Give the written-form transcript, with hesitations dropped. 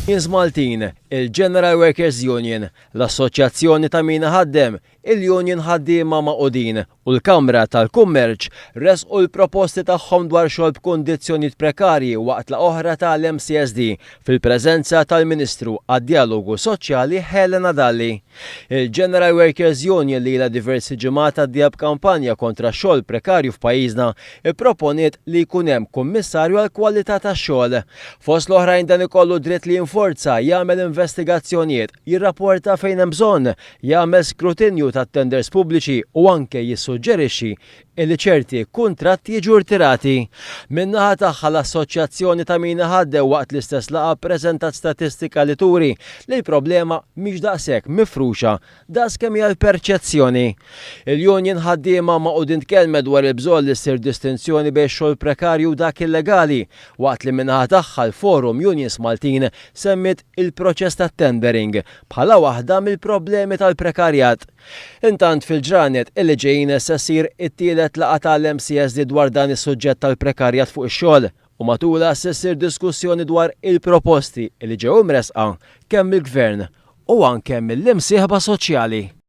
Unions Maltin, il-General Workers Union, l-Assoċjazzjoni ta' Min Iħaddem, il-Union Ħaddiema Magħqudin u l-Kamra tal-Kummerċ ressqu l-proposti tagħhom dwar xogħol b'kundizzjonijiet prekarji waqt laqgħa oħra tal-MCSD fil-preżenza tal-Ministru għad-Djalogu Soċjali Helena Dalli. Il-General Workers Union li ilha diversi ġimgħat għaddejja b'kampanja kontra x-xogħol prekarju f'pajjiżna ipproponiet li jkun hemm Kummissarju għall-Kwalità tax-Xogħol. Fost l-oħrajn dan ikollu dritt li jinforza, jagħmel investigazzjonijiet, jirrapporta fejn hemm bżonn, jagħmel skrutinju tat-tenders pubbliċi u anke jissuġġerixxi illi ċerti kuntratti jiġu rtirati. Min-naħa tagħha l-Assoċjazzjoni ta' Min Iħaddem waqt l-istess laqgħa ppreżentat statistika li turi li l-problema mhix daqshekk mifruxa daqs kemm hija l-perċezzjoni. Il-Union Ħaddiema Magħqudin tkellmet dwar il-bżonn li ssir distinzjoni bejn x-xogħol prekarju u dak illegali, waqt li min-naħa tagħha l-Forum Unions Maltin semmiet il-proċess tat-tendering bħala waħda mill-problemi tal-prekarjat. Intant fil-ġranet illi ġejjin se ssir it-tielet laqgħa tal-MCSD dwar dan is-suġġett tal-prekarjat fuq ix-xogħol u matulha se ssir diskussjoni dwar il-proposti li ġew imressqa kemm mill-Gvern u anke mill-imsieħba soċjali.